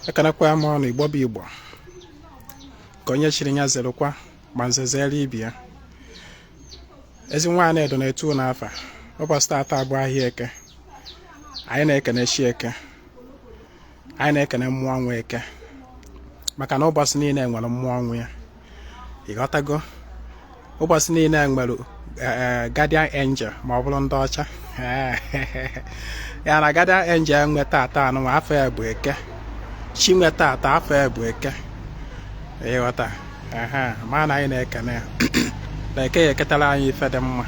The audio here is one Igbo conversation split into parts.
Ekenekwa m ọnụ. Igbo bụ Igbo, ka onye chiri ya zerụkwa, ma nze zere ibi ya. Ezi nwaanyị edo na-etu n'afa. Ụbọchị taata bụ ahịa Eke. Anyị na-ekene chi Eke, anyị na-ekene mmụọ nwe Eke, maka na ụbọchị niile nwere mmụọ nwe ya. Ịghọtago? Ụbọchị niile nwere guardian angel, ma ọ bụrụ ndị ọcha ya na guardian angel nwe tata anụnwa, afọ ya bụ Eke. Chi nwe tata, afọ ya bụ Eke. Ịghọta? Ma na anyị na-ekene ya na Eke ya eketara anyị ife dị mma.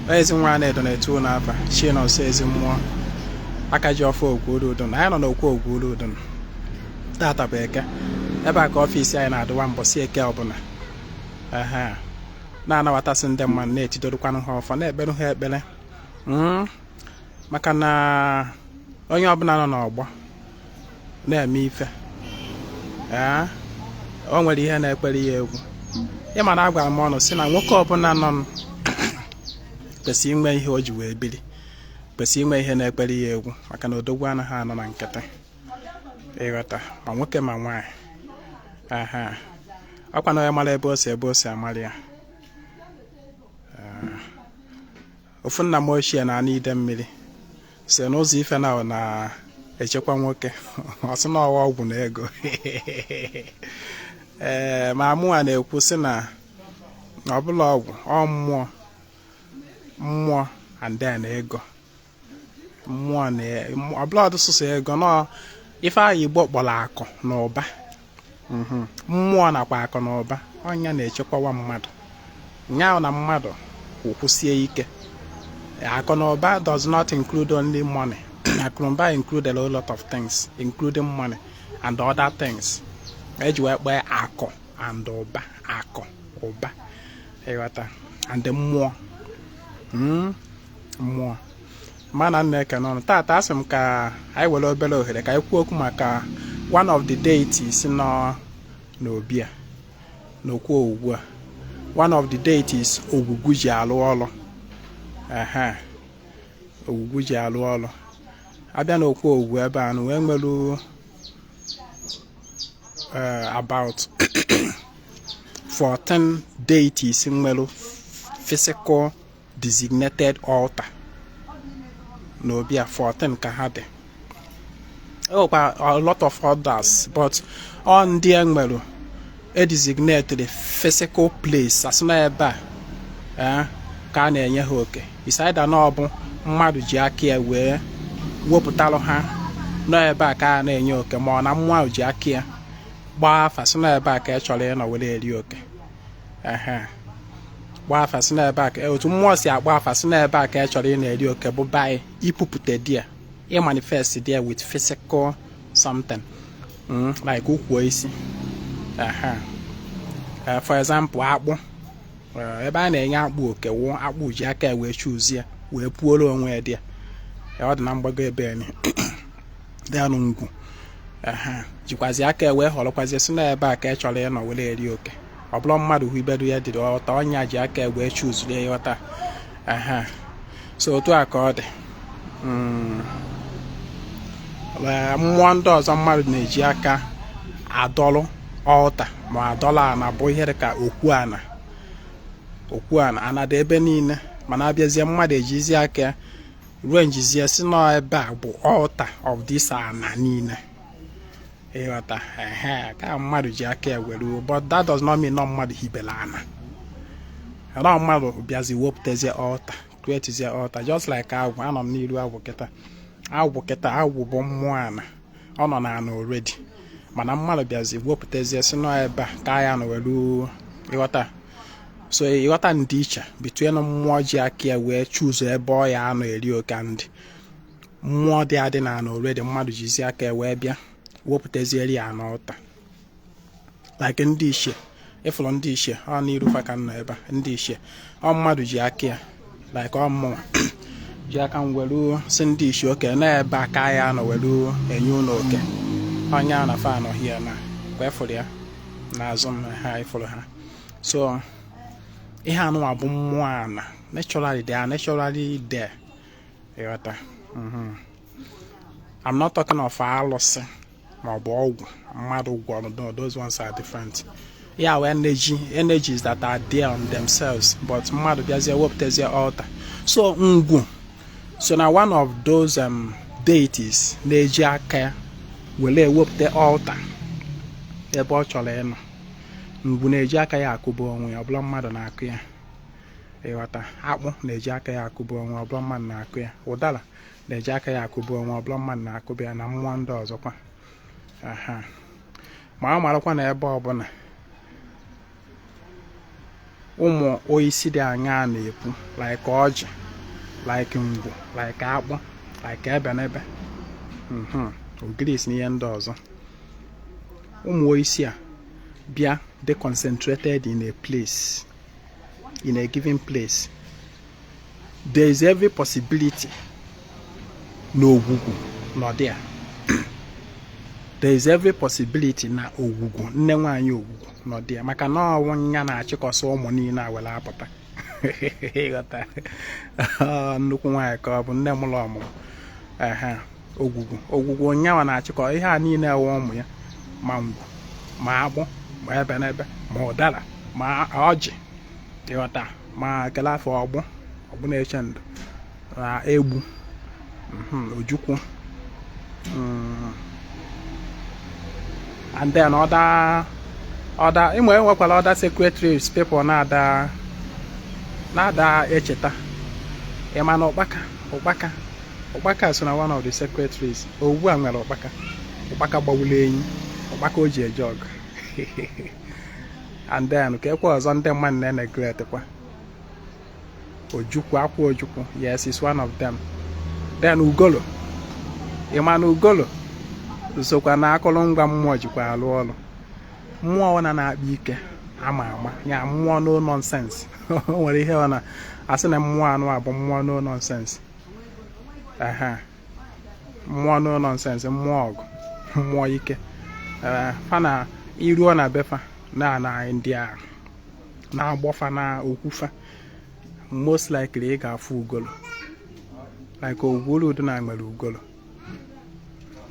Ezi nwa na-edo na-etu n'afa chi nọ nso, ezi mmụọ aka ji ọfọ ogwuru udo na anyị nọ n'okwu ogwuru udo. Tata bụ Eke. Ebe a ka office anyị na-adịwa mbọsị Eke ọbụla, na-anabatasị ndị mmadụ, na-etidorokwanụ ha ọfọ, na-ekpere ha ekpere, maka na onye ọbụla nọ n'ọgbọ na-eme ife, ee, o nwere ihe na-ekpere ya egwu. Ịma na agwara m ọnụ si na nwoke ọbụla nọ kwesịrị inwe ihe o ji wee biri, kwesịrị inwe ihe na-ekpere ya egwu, maka na odogwu anaghị anọ na nkịtị. Ịghọta? Ma nwoke ma nwaanyị, aha ọkwa na onye mara ebe o si, ebe o si amara ya. Ofu nna m ochie na anụ ide mmiri si n'ụzọ ife na na-echekwa nwoke, ọ sị na ọwa ọgwụ na ego. Ee, ma mụnwa na-ekwu sị na ọ bụla ọgwụ, ọ mmụọ, mmụọ and then ego. Mmụọ na ọbụla ọdụsụsọ ego nọ, ife ahụ Igbo kpọrọ akụ na ụba. Mmụọ nakwa akụ na ụba, ọnya na-echekwawa mmadụ nyaahụ na mmadụ kwụkwụsie ike. Akụ na ụba does not include only money. Akụ na ụba include a lot of things, including money and other things eji wee kpee akụ and ụba, akụ ụba. Ịghọta? And mmụọ. Mmụọ mana nna ekene ọnụ. Tata, asị m ka anyị were obere ohere ka anyị kwuo okwu maka one of the deities nọ n'obi a, n'okwu ogwugwu a, one of the deities ogwugwu ji alụ ọrụ. Ehe, ogwugwu ji alụ ọrụ. Abịa n'okwu ogwugwu ebe a wee nwere about 14 deities nwere physical designated altar n'obi a. 14 ka ha dị. Enwekwa a lot of others, but ọ ndị e nwere e designated physical place, asị na ebe a ka a na-enye ha oke. Isaida na ọ bụ mmadụ ji aka ya wee wepụtalụ ha nọ ebe a ka a na-enye oke, ma ọ na mmụọ ahụ ji aka ya gbaa afa sị na ebe a ka ị chọrọ ịnọ were eri oke. Ehe, gbaa afa sị na ebe a ka, otu mmụọ si agba afa sị na ebe a ka ị chọrọ ị na-eri oke, bụ by ipupụta there, ị manifest there with physical something, like ukwu isi. Ehe, for example, akpụ. Ebe a na-enye akpụ oke wụ akpụ ji aka wee chuzie wee puoro onwe ya dị ya. Ọ dị na mgbago ebe ni dịanụ ngwu. Ehe, jikwazi aka wee họrọkwazie si na ebe a ka ị chọrọ ịnọ were eri oke. Ọ bụrụ mmadụ hụ ibedu ya dịrị ọta ọnya ji aka wee chuzulie. Ịghọta? Ehe, so otu a ka ọ dị. Mmụọ ndị ọzọ mmadụ na-eji aka adọlụ altar ma adọlụ ana bụ ihe dịka okwu ana. Okwu ana, ana dị ebe niile, mana abịazie, mmadụ ejizi aka ruo njizie si nọ ebe a bụ altar of this ana niile. Ịghọta? Ehe, ka mmadụ ji aka ya were, but that does not mean nọ mmadụ hibere ana, nọ mmadụ bịazi wepụtazie altar, createzie altar, just like agwụ. Anọ m n'iru agwụ kịta. Agwụ kịta, agwụ bụ mmụọ ana, ọ nọ na ana already, mana mmadụ bịazi wepụtazie si nọ ebe a ka ya nọ were. Ịghọta? So ịghọta ndịiche between mmụọ ji aka ya wee choose ebe ọ ya anọ eri oke, ndị mmụọ dị adị na ana already, mmadụ jizi aka ya wee bịa wepụtazieri ya n'altar, like ndị ichie. Ịfụrụ ndị ichie ọ n'iru fa ka nọ ebe a. Ndị ichie, ọ mmadụ ji aka ya, like ọ mmụọ ji aka m were si ndị ichie oke na ebe a ka ya nọ were enye ụlọ oke. Onye a na fa anọ hie na kwa ịfụrụ ya n'azụ m ha, ịfụrụ ha. So ihe anụnwa bụ mmụọ ana. Naturally, they are naturally there. Ịghọta? I'm not talking of alụsị. Ma ọ bụ ọgwụ mmadụ gwọrọ. No, those ones are different. Ya wee energy, energies that are there on themselves, but mmadụ bịazie wepụtazie altar. So ngwu so na one of those deities na-eji aka ya were ewepụta altar ebe ọ chọrọ ịnọ. Ngwu na-eji aka ya akụba onwe ya, ọbụla mmadụ na-akụ ya. Ịghọta? Akpụ na-eji aka ya akụba onwe, ọbụla mmadụ na-akụ ya. Ụdara na-eji aka ya akụba onwe, ọbụla mmadụ na-akụba ya, na mmụọ ndị ọzọkwa. Aha, ma a marakwa na ebe ọbụla ụmụ oisi dị aṅaa na-ekwu, like ọjị, like ngwu, like akpụ, like ebenebe, ogirisi na ihe ndị ọzọ, ụmụ oisi a bịa dị concentrated in a place, in a given place, there is every possibility na ogwugwu nọ there. There is every possibility na ogwugwu, nne nwaanyị ogwugwu nọ there, maka na ọnwụ nya na-achịkọsị ụmụ niile a were apụta. Ịghọta? Nnukwu nwaanyị ka ọ bụ, nne mụrụ ọmụmụ. Ehe, ogwugwu, ogwugwu nyanwa na-achịkọ ihe a niile ewe ụmụ ya, ma ngwu, ma akpụ, ma ebenebe, ma ụdara, ma ọjị. Ịghọta? Ma kele afọ ọgbụ, ọgbụ na-eche ndụ na egbu, ojukwu, and then other ịma enwekwara other sacred trees people na-ada na-ada echeta. Ịma na ụkpaka, ụkpaka, ụkpaka so na one of the sacred trees. Ogbu a nwere ụkpaka, ụkpaka gbawulu enyi, ụkpaka o ji eje ọgụ. And then ka ekwe ọzọ ndị mmadụ na-eneglect kwa, ojukwu, akwa ojukwu. Yes, is one of them. Then ugolo. Ịma na ugolo sokwa na akụrụngwa mmụọ jikwa alụ ọrụ? Mmụọ ọna na-akpa ike ama ama ya, mmụọ no nonsense. O nwere ihe ọ na-asị na mmụọ anụ a bụ mmụọ no nonsense. Ehe, mmụọ no nonsense, mmụọ ọgụ, mmụọ ike. Ee, fa na iruo na befa na na ndị a na-agbọfa na okwufa, most likely ị ga-afụ ugolo, like ogwuru udu na nwere ugolo.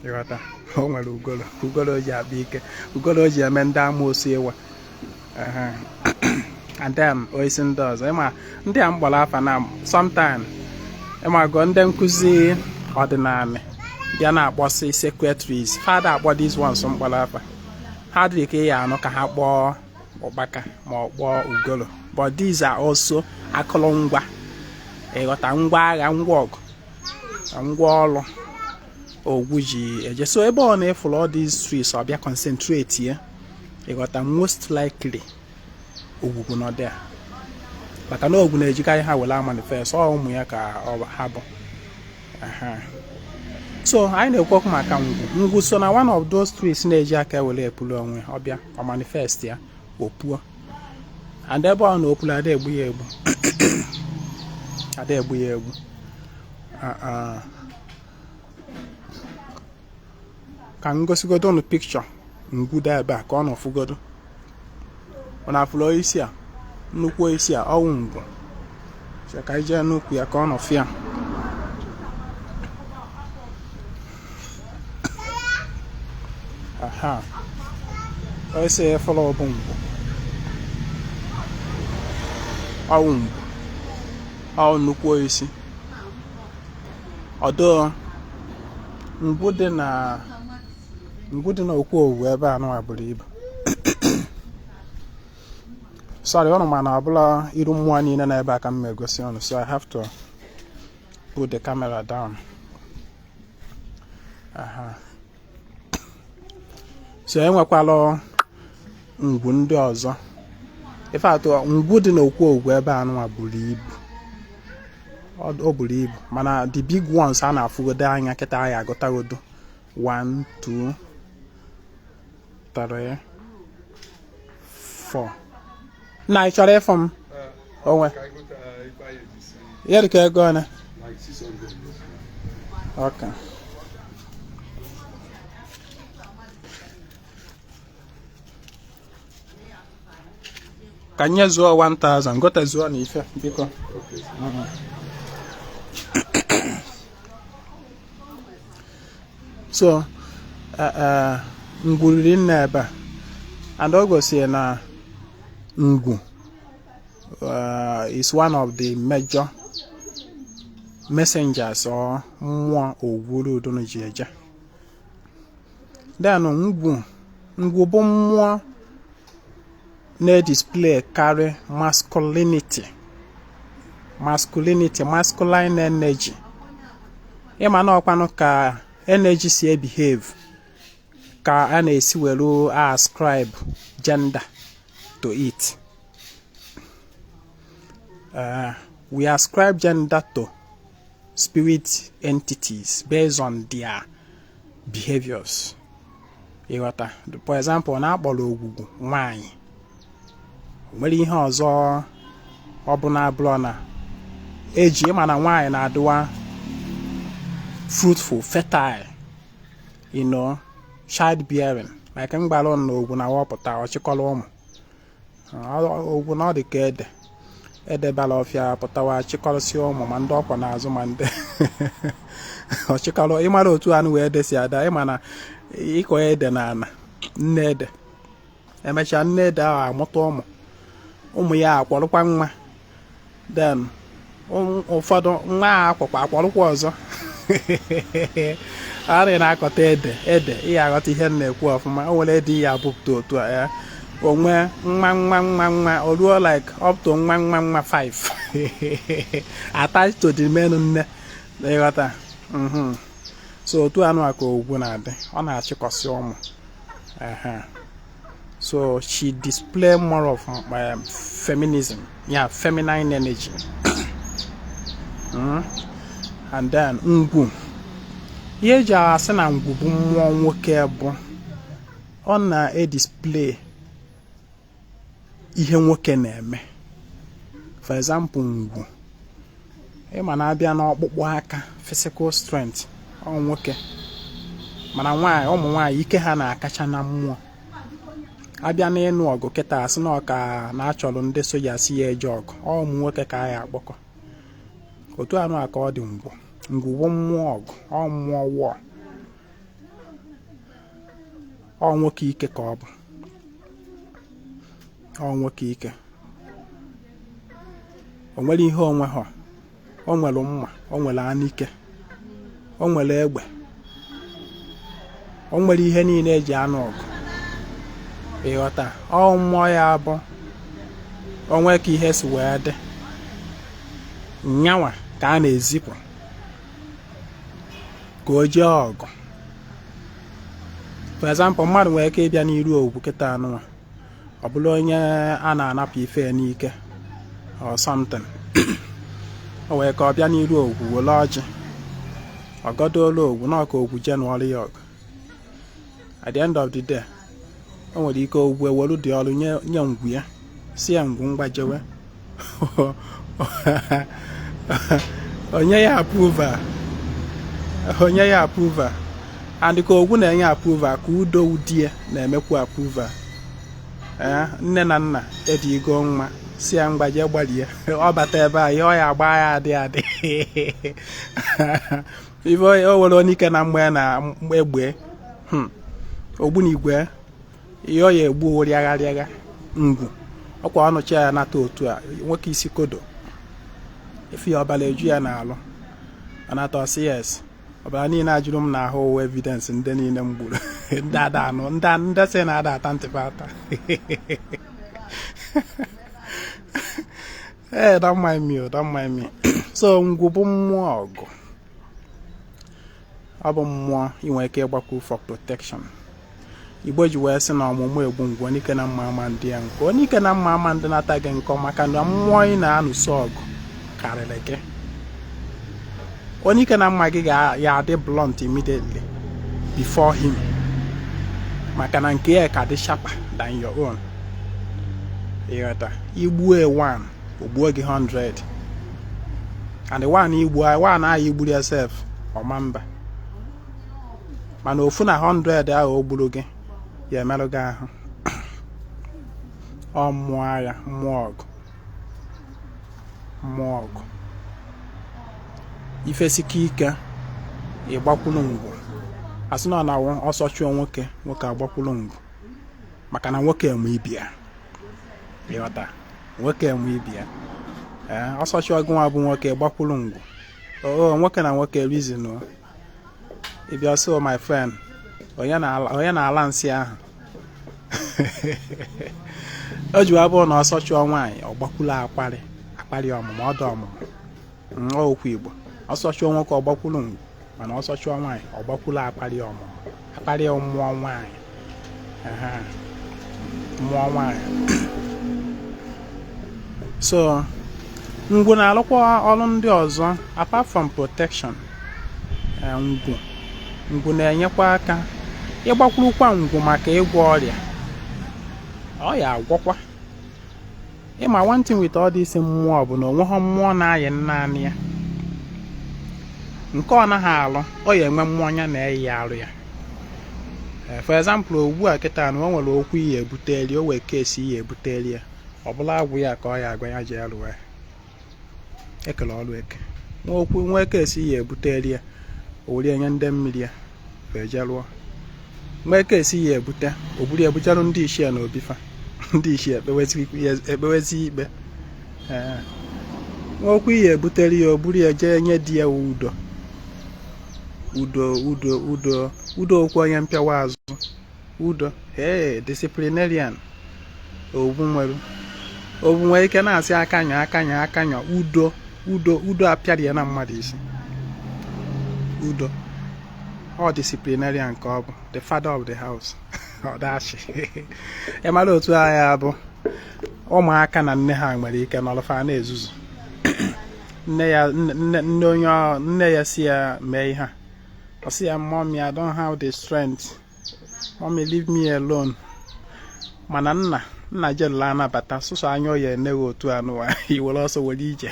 Ịghọta? O nwere ugolo, ugolo o ji akpa ike, ugolo o ji eme ndị amoosu ịwa. Ehe. And then oisi ndị ọzọ, ịma ndị a mkpọrọ afa na sometime, ịmago ndị nkụzi ọdịnala bịa na-akpọsị sacred trees, fada akpọ these ones mkpọrọ afa ha dị ka ị ya anụ ka ha kpọọ ụkpaka ma ọ kpọọ ugolo, but these are also akụrụngwa. Ịghọta? Ngwa agha, ngwa ọgụ na ngwa ọrụ ogwu ji eje. So ebe ọ na-efuru all these trees, ọ bịa concentrate ya. Ịghọta? Most likely ogwugwu nọ there, maka na ogwu na-ejikarị ha were manifest. Ọ ụmụ ya ka ha bụ. Aha. So anyị na-ekwu okwu maka ngwu. Ngwu so na one of those trees na-eji aka ewere epulu onwe. Ọbịa, ọ manifest ya, opuo. And ebe ọ na opulu, ada egbu ya egbu, ada egbu ya egbu. Ah, ah. Ka m gosigodo unu picture ngwu dị ebe a ka ọ nọ fụgodo. Ọ na-afụrụ isi a, nnukwu isi a, ọwụ ngwu. Sị ka anyị jee n'ukwu ya ka ọ nọ fịa. Aha, isi fụrụ bụ ngwu, ọwụ ngwu, ọ nnukwu isi. Ọdụ ngwu dị na ngwu dị n'okwu owu ebe a nụwa buru ibu. Sorry, ọnụ ma na ọbụla iru mmụọ niile na ebe a ka m egosi ọnụ, so I have to put the camera down. Aha. So enwekwala ngwu ndị ọzọ. Ife atụ ngwu dị n'okwu ogwu ebe a nụwa buru ibu. O buru ibu, mana the big ones a na-afụgodo anya kịta anyị agụtagodo 1, 2, 3, 4. Na ị chọrọ ịfụ m onwe ihe dịka ego ole? Like 600. Okay. Ka nye zụọ 1000, gotezuo na ife, biko. Okay. So Ngwu riri nne ebe a, and o gosiri na ngwu is one of the major messengers or mmụọ ogwuru udunu ji eje. Then ngwu bụ mmụọ na-edisplay carry masculinity, masculine energy. Ịma na ọkwanụ ka energy si ebehave ka a na-esi were ascribe gender to it. We ascribe gender to spirit entities based on their behaviors. Ịghọta? For example, na akpọrọ ogwugwu nwanyị, o nwere ihe ọzọ ọ bụ na abụrọ na eji ịma na nwaanyị na-adịwa fruitful, fertile, childbearing, like mgbara na ogwu na wọpụta ọchịkọrọ ụmụ ogwu na ọ dị ka ede ede bara ọfịa pụtawa chịkọrọsị ụmụ, ma ndị ọkwa n'azụ ma ndị ọchịkọrọ. Ịmara otu anụ wee ede si ada, ịma na ịkọ ede na ana nne ede, emechaa nne ede ahụ amụta ụmụ, ụmụ ya akwọrụkwa nwa. Then ụfọdụ nwa ahụ akwọkwa akwọrụkwa ọzọ. A na-akọta ede ede, ị aghọta ihe m na-ekwu ọfụma. O nwere ede ihe abụpụta otu a ya onwe nwa nwa nwa nwa, o ruo like up to nwa nwa nwa 5 attached to the main nne. Ịghọta? So otu anụ a ka ogwu na-adị, ọ na-achịkọsị ụmụ. So she display more of feminism, yeah, feminine energy. And then ngwu, ihe eji asị na ngwu bụ mmụọ nwoke bụ ọ na-edisplay ihe nwoke na-eme. For example, ngwu, ịma na-abịa n'ọkpụkpụ aka, physical strength, ọ nwoke. Mana nwaanyị, ụmụ nwaanyị, ike ha na-akacha na mmụọ. Abịa n'ịnụ ọgụ kịta, asị na ọka na-achọrọ ndị soja si ya eje ọgụ, ọ ụmụ nwoke ka a ya akpọkọ. Otu anụ a ka ọ dị ngwu. Ngwu bụ mmụọ ọgụ, ọ mmụọ wụọ, ọ nwoke ike ka ọ bụ, ọ nwoke ike. O nwere ihe onwe ha, o nwere mma, o nwere anụ ike, o nwere egbe, o nwere ihe niile eji anụ ọgụ. Ịghọta? Ọ mmụọ ya bụ onwe ka ihe si wee dị nyanwa ka a na-ezipụ ka o jee ọgụ. For example, mmadụ nwere ike ịbịa n'iru ogwu kịta anụnwa, ọ bụrụ onye a na-anapụ ife ya n'ike or something, o wee ka ọ bịa n'iru ogwu, were ọjị ọgọdolu ogwu na ọka ogwu jee nụọrọ ya ọgụ. At the end of the day, o nwere ike ogwu ewelu dị ọrụ nye ngwu ya, si ya ngwu mgbajewe, onye ya approval, onye ya approval. And ka ogwu na-enye approval ka udo udie na-emekwu approval. Ee, nne na nna edigo nwa, si ya mgbaje gbalie, ọ bata ebe a, ihe ọ ya agba ya adị adị ife o were onye ike na mgbe na egbe ogbunigwe, ihe ọ ya egbu rịagha rịagha ngwu ọkwa ọnụcha ya nata. Otu a nwoke isi kodo ife ya, ọbara eju ya n'alụ, anata, ọsị, "Yes, ọbara niile ajụrụ m n'ahụ ụwa, evidence ndị niile m gburu, ndị ada anụ, ndị sị na ada ata ntị ata." Ee, don't mind me, don't mind me. So ngwu bụ mmụọ ọgụ, ọ bụ mmụọ ị nwere ike ịgbakwu for protection. Igbo ji wee sị na ọmụmụ egbu ngwu, onye ike na mma ama ndị ya nkọ, onye ike na mma ama ndị nata gị nkọ, maka na mmụọ ị na-anụso ọgụ karịrị gị. Onye ike na mma gị ga-ya adị blunt immediately before him, maka na nke ya ka dị sharper than your own. Ịghọta? Igbue one, ogbuo gị 100, and the one igbu one ahụ igburu ya sef ọma mba, mana ofu na 100 ahụ o gburu gị ya emerụ gị ahụ. Ọ mmụọ agha, mmụọ ọgụ, mmụọ ọgụ. Ifesike ike, ịgbakwulu ngwu. Asị na ọ na-awụ ọsọ chụọ nwoke, nwoke agbakwulu ngwu, maka na nwoke enwe ibi ya. Ịghọta? Nwoke enwe ibi ya. Ee, ọsọ chụọ gị nwa bụ nwoke, gbakwulu ngwu. Oo, nwoke na nwoke reason o. Ị bịa, so my friend, onye na-ala nsị ahụ o ji abụọ na ọsọ chụọ nwaanyị, ọ gbakwulu akparị, akparị ọmụmụ, ọdụ ọmụmụ. Okwu Igbo, ọsọ chụọ nwoke, ọ gbakwulu ngwu, mana ọsọ chụọ nwaanyị, ọ gbakwulu akparị ọmụmụ, akparị mmụọ nwaanyị. Mmụọ nwaanyị. So ngwu na-alụkwa ọrụ ndị ọzọ apart from protection. Ngwu na-enyekwa aka ịgbakwurukwa ngwu maka ịgwọ ọrịa. Ọ ya agwọkwa. Ịma, one thing with all this mmụọ bụ na onweghị mmụọ na-ayị naanị ya. Nke ọ naghị alụ, ọ ya enwe mmụọ ya na-eyi ya arụ ya. For example, ugbu a kịta na o nwere okwu ihe ebuteli, o wee kesi ihe ebuteli ya, ọ bụla agwụ ya ka ọ ya agwa ya jee lụọ ya. Ekele ọrụ eke nwa okwu nwee kesi ihe ebuteli ya, o were nye ndị mmiri ya wee jee lụọ. Nwee kesi ya ebute, o buru ebujerụ ndị ichie na obifa, ndị ichie ekpewezi ikpe. Ee, nwa okwu ihe ebutere ya, o buru ya jee nye di ya. Udo, udo, udo, udo, udo, okwu onye mpịawa azụ, udo. Ee, disciplinarian. Ogbu nwere ogbu nwere ike na-asị akanyọ, akanyọ, akanyọ, udo, udo, udo apịara ya na mmadụ isi. Udo ọ disciplinarian ka ọ bụ, the father of the house. Ọ dachi ị mara otu agha bụ ụmụaka na nne ha nwere ike nọrọfa na-ezuzu. Nne ya, nne nne onye nne ya si ya mee ihe a, ọ sị ya, "Mommy, I don't have the strength. Mommy, leave me alone." Mana nna nna jerela anabata sụsọ anya ọ ya eneghị otu anụwa, iwere ọsọ were ije,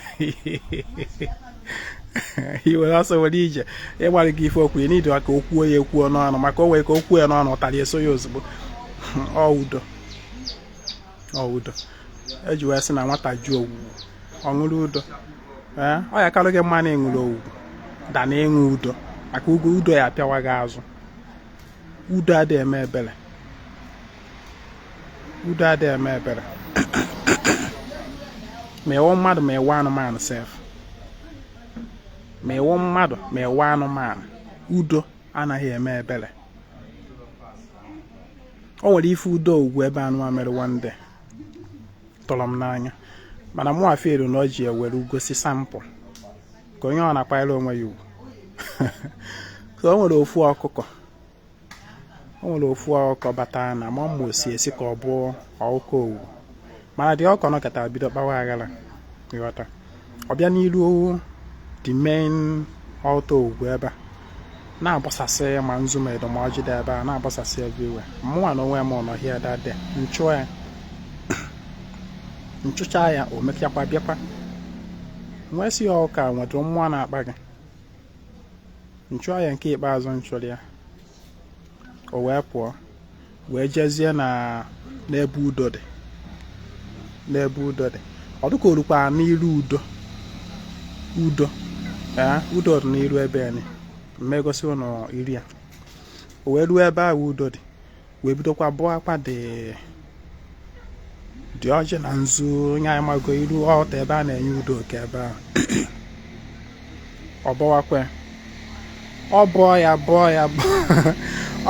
iwere ọsọ were ije. Ịgbara gị ife okwu n'idi ka o kwuo ya ekwuo n'ọnụ, maka o wee ka o kwuo ya n'ọnụ, ụtarị eso ya ozugbo. Ọ udo, ọ udo eji wee sị na nwata ju owuwu, ọ ṅụrụ udo. Ee, ọ ya karụ gị mma na ịṅụrụ owuwu da na ịṅụ udo, maka ugo udo ya apịawa gị azụ. Udo adịghị eme ebere, udo adịghị eme ebere, ma ịwụ mmadụ, ma ịwụ anụmanụ sef. Ma ịwụ mmadụ, ma ịwụ anụmanụ, udo anaghị eme ebere. O nwere ife udo ugwu ebe anụ a mere one day tọrọ m n'anya, mana mụ afeelu na o ji ewere gosi sample ka onye ọ na-akwanyere onwe ya ugwu. So o nwere ofu ọkụkọ, o nwere ofu ọkụkọ batara na ma ma osi esi ka ọ bụ ọkụkọ owu, mana dị ọkọ nọkọtara bido kpawa aghara. Ịghọta? Ọ bịa n'iru the main altar ugwu ebe a, na-agbasasị ma nzu ma edo ma ọjị dị ebe a, na-agbasasị everywhere. Mụnwa na onwe m nọ here that day. Nchụọ ya, nchụcha ya, o mekakwa bịakwa. Nwee sị ya, ụka nwetụrụ mmụọ na-akpa gị. Nchụọ ya nke ikpeazụ nchụrụ ya, o wee pụọ, wee jezie na n'ebe udo dị, n'ebe udo dị. Ọ dịka orukwa n'iru udo, udo, ee, udo dị n'iru ebe ni mmegosi ụnụ iri ya. O wee ruo ebe ahụ udo dị, wee bidokwa bụọ akwa dị dị ọjị na nzu. Onye anyị mago iru ọta ebe a na-enye udo oke ebe ahụ, ọ bọwakwa. Ọ bụọ ya, bụọ ya,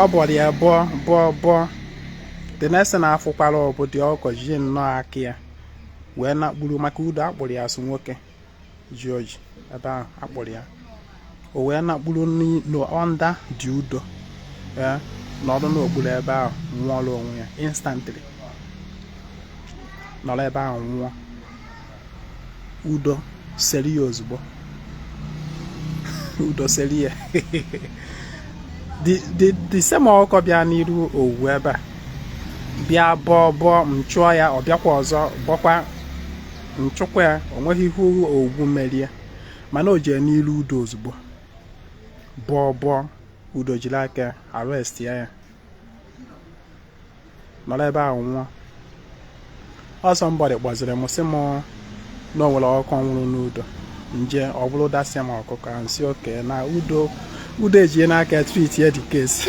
ọ bọrọ ya, bụọ, bụọ, bụọ. The next thing afụkwara bụ dị ọkọ ji nnọọ aka ya wee nakpuru, maka udo akpụrụ ya asụ nwoke ji oji ebe ahụ akpụrụ ya. O wee nakpuru n'ọnda dị udo ee, nọrọ n'okpuru ebe ahụ nwụọrọ onwe ya instantly, nọrọ ebe ahụ nwụọ. Udo seri ya ozugbo, udo seri ya. The same ọkụkọ bịa n'iru owu ebe a, bịa bọọ bọọ, nchụọ ya, ọ bịakwa ọzọ bọkwa, nchụkwa ya. O nweghị ihu owu merie, mana o jee n'iru udo ozugbo, bọọ bọọ, udo jiri aka arrest ya, ya nọrọ ebe ahụ nwụọ. Ọsọ mbọdị kpọziri m, sị m na o nwere ọkụkọ nwụrụ n'udo nje. Ọ bụrụ dasịa m ọkụkọ ahụ, nsị oke na udo. Udo ejie n'aka treat ya the case.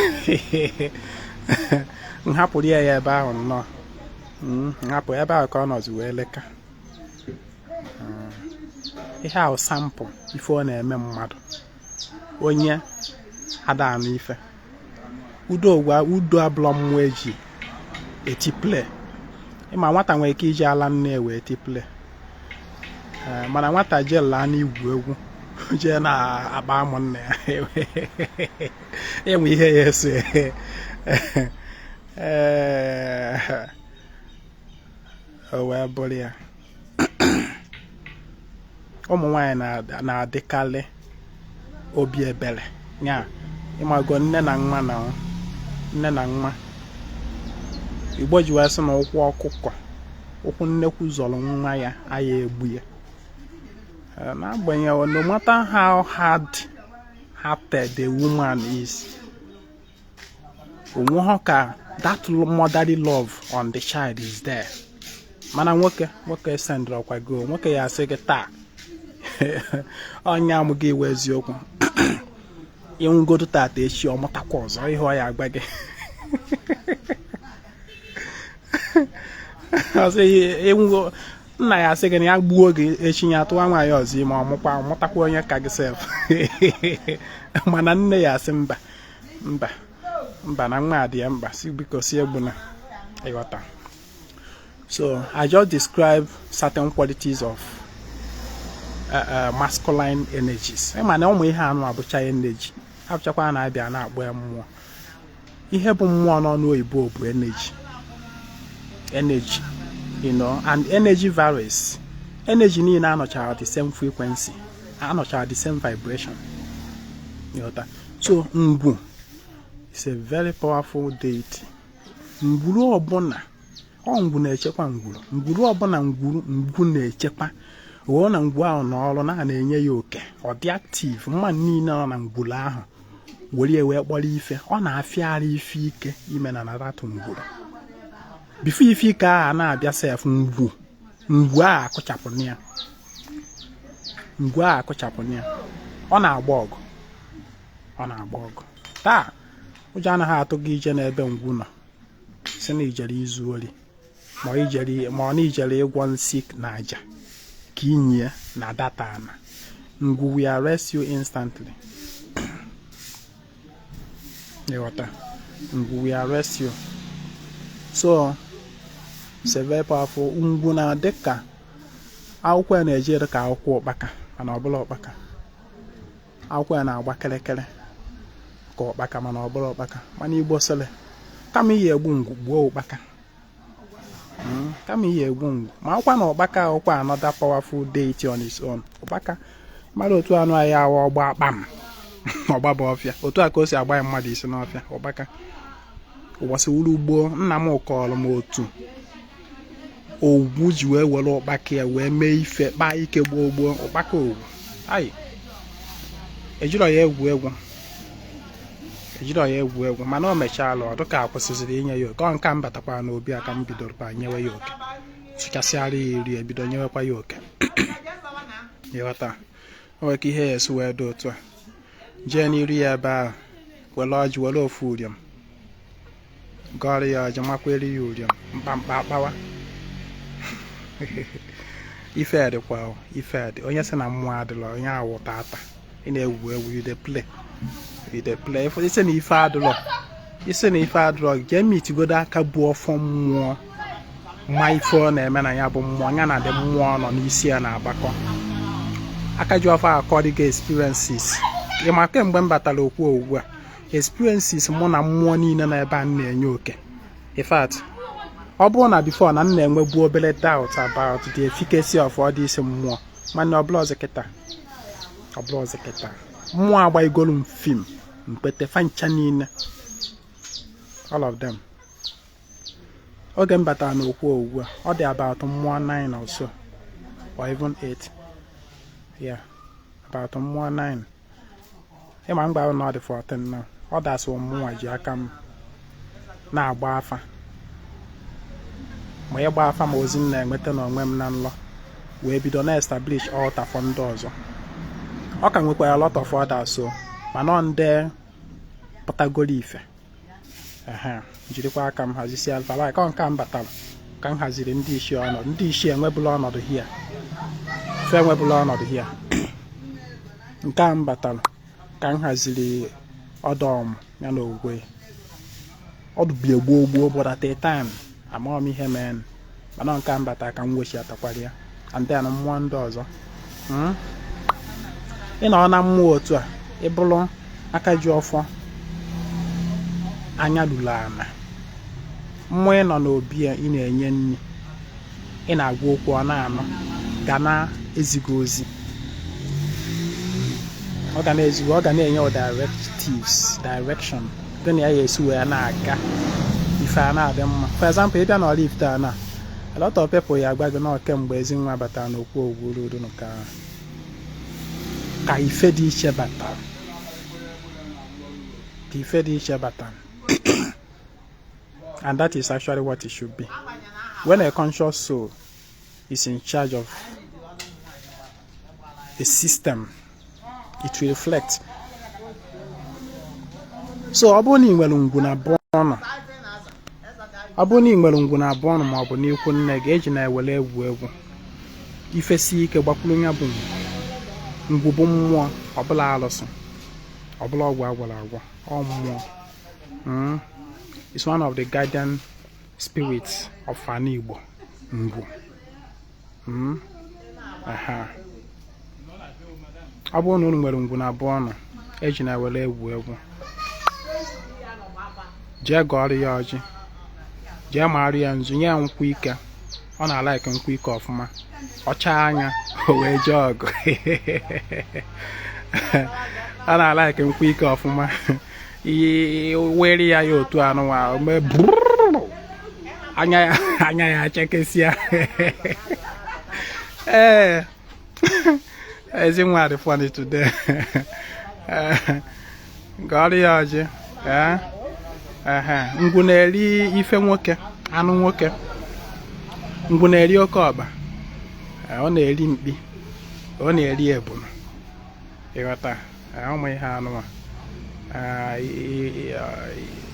M hapụrụ ya ya ebe ahụ nnọọ. M hapụ ebe ahụ ka ọ nọzi wee leka. Ihe ahụ sample ife ọ na-eme mmadụ onye ada anụ ife. Udo gwa udo abụlọ mmụọ eji eti play. Ịma nwata nwere ike iji ala nne wee ti play, mana nwata jee laa n'igwu egwu, jee na-akpa amụ nna ya, enwe ihe ya eso. Ee, o wee bụrụ ya, ụmụ nwanyị na-adịkarị obi ebere ya. Ịmago nne na nwa, na nne na nwa Igbo ji wee sị na ụkwụ ọkụkọ, ụkwụ nnekwu zọrọ nwa ya aya egbu ya. N'agbanyeghị, no matter how hard hearted the woman is, onweghị ka that motherly love on the child is there. Mana nwoke, nwoke sendịrị go, nwoke ya asị gị taa ọnya amụ gị iwe eziokwu ịnwụgodo tata, echi ọ mụtakwa ọzọ. Ihe ọ ya agba gị ọsị ịnwụgo, nna ya asị gị na ya gbuo gị, echi ya atụwa nwaanyị ọzọ ime, ọmụkwa ọmụtakwa onye ka gị sef. Mana nne ya asị mba, mba, mba, na nwa dị ya mkpa, si biko si egbuna. Ịghọta? So I just describe certain qualities of masculine energies. Ịma na ụmụ ihe anụ abụcha energy, abụchakwa na-abịa na-akpọ ya mmụọ. Ihe bụ mmụọ n'ọnụ oyibo bụ energy, energy, and energy varies. Energy niile anọchara the same frequency, anọchara the same vibration. Ịghọta? So ngwu is a very powerful deity. Ngwuru ọbụla ọ ngwu na-echekwa ngwuru, ngwuru ọbụla ngwuru ngwu na-echekwa wụọ na ngwu ahụ n'ọrụ na na-enye ya oke. Ọ dị active. Mmadụ niile nọ na ngwuru ahụ were ya wee kpọrọ ife. Ọ na-afịara ife ike ime na naratụ ngwuru. Before ife ike ahụ na-abịa sef, ngwu ngwu ahụ akụchapụ ya, ngwu ahụ akụchapụ ya. Ọ na-agba ọgụ, ọ na-agba ọgụ. Taa ụjọ anaghị atụ gị ije n'ebe ngwu nọ, si na ijere izu ori, ma ọ na ijere ịgwọ nsị na aja ka inye na data ana ngwu will arrest you instantly. Ịghọta? Ngwu will arrest you. So it's a very powerful ngwu. Na dịka akwụkwọ ya na-eje dịka akwụkwọ ụkpaka, mana ọ bụla ụkpaka. Akwụkwọ ya na-agba kịrịkịrị ka ụkpaka, mana ọ bụla ụkpaka. Mana Igbo sịrị kama iyi egbu ngwu, gbuo ụkpaka. Kama iyi egbu ngwu ma akwụkwa na ụkpaka akwụkwọ, another powerful deity on its own. Ụkpaka mmadụ otu anụ anyị awa ọgba kpam ọgbaba ọfịa, otu a ka o si agba ya mmadụ isi n'ọfịa. Ụkpaka ụbọchị wuru gboo, nna m kọrọ m otu ogwu ji wee were ụkpaka ya wee mee ife kpaa ike gboo gboo. Ụkpaka ogwu ayi ejirọ ya egwu egwu, ejirọ ya egwu egwu. Mana o mechaala ọ dịka akwụsịziri inye ya oke. Ọ nka m batakwara n'obi a ka m bidoro kwa nyewe ya oke, sụchasịara ya iri, ebido nyewekwa ya oke. Ịghọta? O nwere ka ihe ya esi wee dị otu a, jee n'iru ya ebe ahụ, were ọjị, were ofu uriom gọrọ ya ọjị, makwere ya uriom mkpamkpa akpawa. Ife dịkwa, ife dị. Onye sị na mmụọ adịlọ, onye awụ tata ị na-egwu egwu. You dey play, you dey play. Isi na ife adịlọ, isi na ife adịlọ, jee mitigodo aka bụ ọfọ mmụọ, ma ife ọ na-eme na ya bụ mmụọ ya na dị mmụọ nọ n'isi ya na-agbakọ aka ji ọfọ akọrọ gị experiences. Ịma kemgbe m batara okwu ugbu a, experiences mụ na mmụọ niile na ebe a na-enye oke. In fact, ọ bụrụ na before na m na-enwebu obere doubt about the efficacy of all this mmụọ, mana ọ bụla ọzọ kịta, ọ bụla ọzọ kịta, mmụọ agbaigolu m fim mkpete fancha niile, all of them. Oge m batara n'okwu ugbu a, ọ dị about mmụọ 9 or so, or even 8. Yeah, about mmụọ 9. Ịma mgba na ọ dị 14 now. Ọ dasị mmụọ ji aka m na-agba afa, ma ịgba afa ma ozi m na-enweta n'onwe m na nlọ, wee bido na-establish altar for ndị ọzọ. Ọ ka nwekwara a lot of others, so Mana ọ ndị pụtagoro ife, ehe, jirikwa aka m hazisie alfa like ọ nke m batara ka m haziri ndị ichie ọnọdụ. Ndị ichie enwebụla ọnọdụ hia fe, enwebụla ọnọdụ hia. Nke a m batara ka m haziri ọdọm ya na ogwugwe ọdụ bie gboo gboo, but at a time amaghị m ihe mee, mana nke a m batara ka m wechiatakwara ya. And then mmụọ ndị ọzọ, Ị nọ na mmụọ otu a, ị bụrụ aka ji ọfọ, anya luru ana mmụọ ị nọ n'obi ya, ị na-enye nri, ị na-agwa okwu, ọ na-anụ, ga na-eziga ozi, ọ ga na-eziga, ọ ga na-enye directives, direction gị na ya ya esi wee na-aga, ife a na-adị mma. For example, ị bịa na Oraifite a na a lot of people ya agwa gị na kemgbe Ezinwa batara n'okwu ogwuru ka ife dị iche batara, ka ife dị iche batara. And that is actually what it should be. When a conscious soul is in charge of a system, it will reflect. So ọ bụrụ na ị nwere ngwu na bụ ọnụ, ọ bụrụ na ị nwere ngwu na abụọ ọnụ ma ọ bụ n'ikwu nne gị, eji na-ewere egwu egwu ifesi ike gbakwuru ya bụ ngwu. Ngwu bụ mmụọ ọbụla, alụsị ọbụla, ọgwụ agwọrọ agwọ, ọ mmụọ. It's one of the guardian spirits of ana Igbo, ngwu. Aha. Ọ bụrụ na unu nwere ngwu na abụọ ọnụ, eji na-ewere egwu egwu, jee gọọrọ ya ọjị, jee marụ ya nzu, nye ya nkwụ ike. Ọ na-alike nkwụ ike ọfụma. Ọ chaa anya o wee jee ọgụ. Ọ na-alike nkwụ ike ọfụma. Were ya ya otu anụnwa mee, anya ya, anya ya achekesịa. Ee, Ezinwa dị funny today. Gọọrọ ya ọjị. Ee, ehe, ngwu na-eri ife nwoke, anụ nwoke. Ngwu na-eri oke ọkpa, ọ na-eri mkpi, ọ na-eri ebunu. Ịghọta ụmụ ihe anụma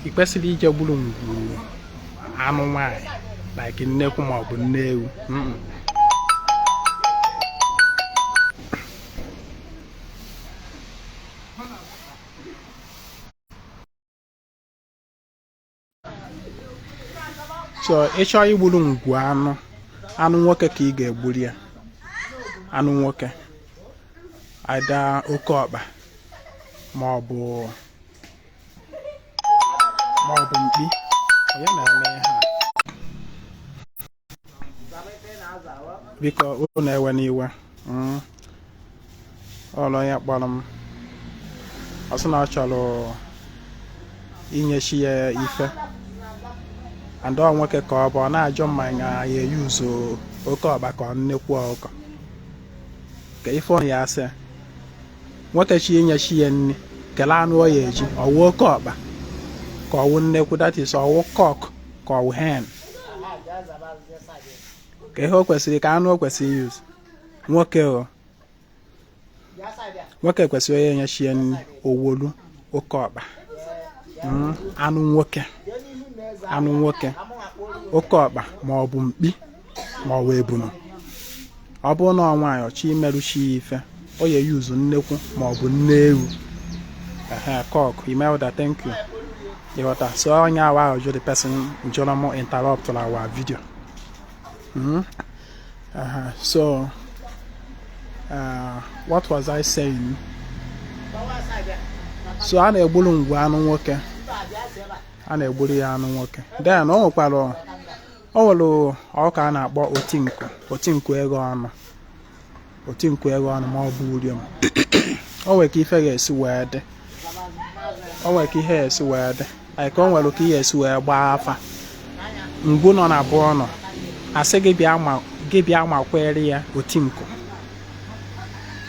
ị kwesịrị ije gburu ngwu anụ nwanyị like nnekwu maọbụ nne ewu. So ị chọọ igburu ngwu anụ, anụ nwoke ka ị ga-egburu ya, anụ nwoke, ada oke ọkpa ma ọ bụ mkpi. Onye na-eme ihe a? Biko unu ewe n'iwe. Ọrụ onye kpọrọ m, ọ sị na ọ chọrọ inyechi ya ife, and ọ nwoke ka ọ bụ. Ọ na-ajụ ma ya eyuzu oke ọkpa ka ọ nnekwu ọkụkọ ka ife ọ ya asị nwoke chi inyechi ya nri, kelee anụ ọ ya eji, ọwụ oke ọkpa ka ọwụ nnekwu, that is, ọwụ cock ka ọwụ hen, ka ihe o kwesịrị, ka anụ o kwesịrị use. Nwoke, o nwoke kwesịrị onye enyechi ya nri, owolu oke ọkpa, anụ nwoke, anụ nwoke, oke ọkpa ma ọ bụ mkpi ma ọ bụ ebunu. Ọ bụrụ na ọ nwaanyị ọchọ imerụchi ya ife, o ya eyuzu nnekwu ma ọ bụ nne ewu, ehe, cock. Imelda, thank you. Ịghọta? So onye awa ahụ jụ, the person jụrụ m interrupt our video. So what was I saying? So a na-egburu ngwu anụ nwoke, a na-egburu ya anụ nwoke. Then o nwekwara, o nwere ọka a na-akpọ otinku, otinku ego ọnụ, otinku ego ọnụ ma ọ bụ uriom. O nwere ka ife ga-esi wee dị, o nwere ka ihe ga-esi wee dị, like o nwere ka ihe esi wee gbaa afa, ngwu nọ na abụọ nọ, asị gị bịa, ma gị bịa makwere ya otinku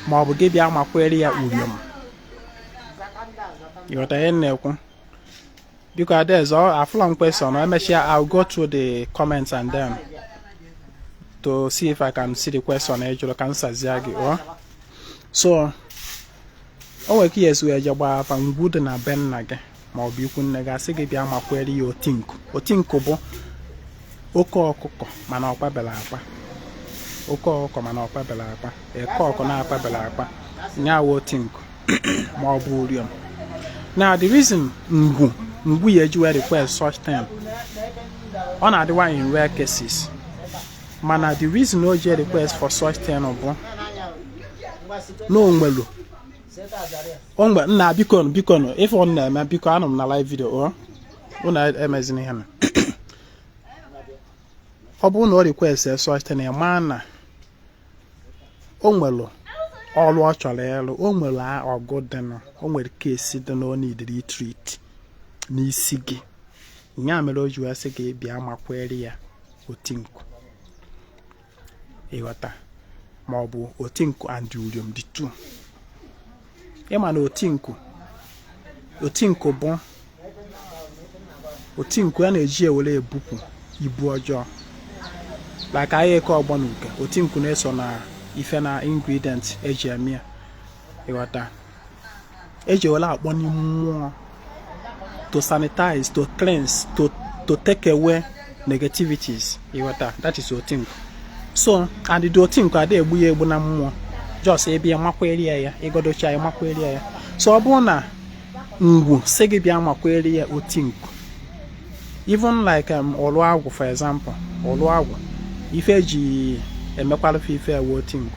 ma ọ bụ gị bịa makwere ya uriom. Ịghọta ihe m na-ekwu? Biko Adaeze, afụla m question. Emechaa I'll go through the comments and then to see if I can see the question ị jụrụ ka m sazie gị. Ọ so O nwere ka ihe esi wee je gbaa afa, ngwu dị na be nna gị ma ọ bụ ikwu nne gị asị gị bịa makwere ya otinku. Otinku bụ oke ọkụkọ mana ọ kpabela akpa, oke ọkụkọ mana ọ kpabela akpa, eke ọkụ na-akpabela akpa, nyawa otinku ma ọ bụ uriom. Now, the reason ngwu ya eji wee request such thing, ọ na-adịwa in rare cases, mana the reason o ji request for such thing bụ na o nwelu o mgbe nna, biko, biko, ife ọ na-eme, biko, anọ m na live video o, unu emezina ihe na ọ bụrụ na o request such thing, ị na o nwere ọrụ ọ chọrọ ịrụ, o nwere ọgụ dịnụ, o nwere case dị na ọ nidiri treat n'isi gị. Ya mere o ji wee sị gị bịa makwere ya otinku, ịghọta? Ma ọ bụ otinku and uriom, the two. Ịma na otinku bụ otinku a na-eji ewere ebupụ ibu ọjọọ, like ahịa eke ọgbọ na uke. Otinku na-eso na ife na ingredient eji eme ya, ịghọta? Eji ewere akpọ n'ime mmụọ to sanitize, to cleanse, to take away negativities, ịghọta? That is otinku. So, and the otinku ada egbu ya egbu na mmụọ, just ebe ya makwere ya, ya ịgodocha ya makwere ya. So ọ bụrụ na ngwu sị gị bịa makwere ya otinku, even like ọlụ agwụ, for example, ọlụ agwụ, ife eji emekwalụfe ife ewe otinku.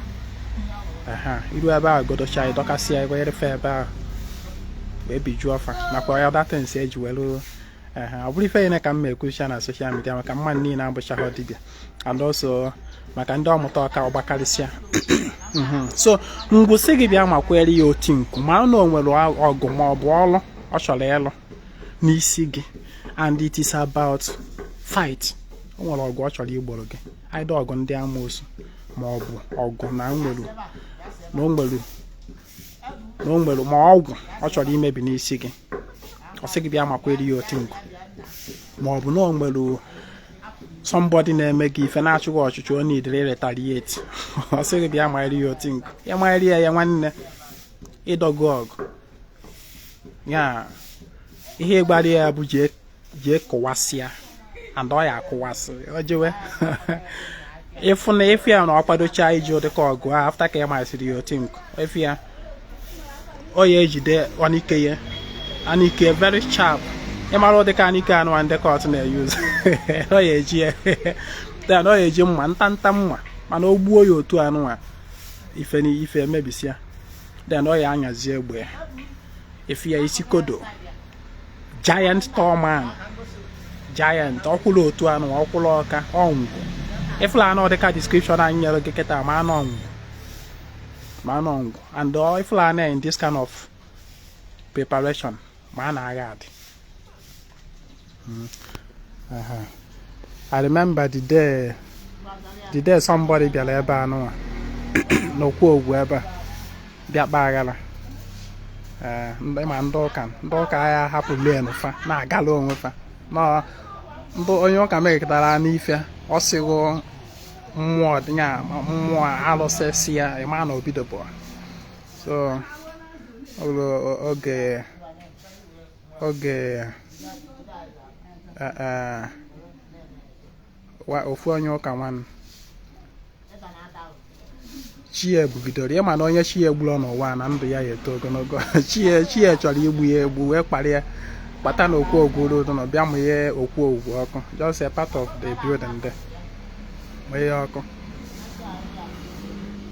Aha iru ebe ahụ godocha, ịdọkasịa ịgọnyerefe ebe ahụ wee bijuo ọfa, nakwa other things eji were ehe. Ọ bụrụ ife niile ka m ma ekwucha na social media, maka mmadụ niile abụchaghị dibịa, and also maka ndị ọmụta ọka ọgbakarịsịa. So ngwụsị gị bịa makwere ya otinku, ma na o nwere ọgụ ma ọ bụ ọlụ ọ chọrọ ịlụ n'isi gị, and it is about fight. O nwere ọgụ ọ chọrọ igboro gị, either ọgụ ndị amoosu ma ọ bụ ọgụ na nwere na o nwere na o nwere ma ọgwụ ọ chọrọ imebi n'isi gị, ọ sị gị bịa makwere ya otinku, ma ọ bụ na o nwere somebody na-eme gị ife na-achụghị ọchụchụ, ọ nidere retaliate, ọ sị gị bịa manyere ya otinku. Ya manyere ya ya, nwanne, ịdọgụ ọgụ ya, ihe ịgbara ya bụ jee jee kụwasịa, and ọ ya akụwasị o jewe ịfụ na ịfụ ya na ọ kwadocha iji ụdịka ọgụ a. After ka ya masịrị ya otinku, ịfụ ya, ọ ya ejide ọnike ya, anike very sharp, ịmara ụdịka anike anụ ndị court na-eyuzu, ọ ya eji ya. Then ọ ya eji mma, ntanta mma, mana o gbuo ya otu anụnwa, ife na ife emebisia. Then ọ ya anyazi egbe ya, efi ya isi kodo, giant tall man, giant, ọkwụrụ otu anụ, ọkwụrụ ọka ọngwụ. Ịfụla anụ dịka description anyị nyere gị kịta, ma anụ ọngwụ, ma anụ ọngwụ, and ịfụla anụ in this kind of preparation, ma a na-agha adị. I remember the day somebody bịara ebe a nụnwa n'okwu ogwu ebe a bịa kpa aghara. Ee, ma ndị ụka agha hapụ lane fa na-agala onwe fa nọ. Ndị onye ụka mekọtara n'ife, ọ sịghụ mmụọ ya, mmụọ alụsị si ya, ịma na obido bụ. So ọ bụrụ oge ofu onye ụka nwanne chi ya bugidoro, ịma na onye chi ya egburu n'ụwa na ndụ ya ya eto ogologo. Chi ya chọrọ igbu ya egbu, wee kpara ya kpata na okwu ogwu road nọ bịa mụnye okwu ogwu ọkụ, just a part of the building there, mụnye ya ọkụ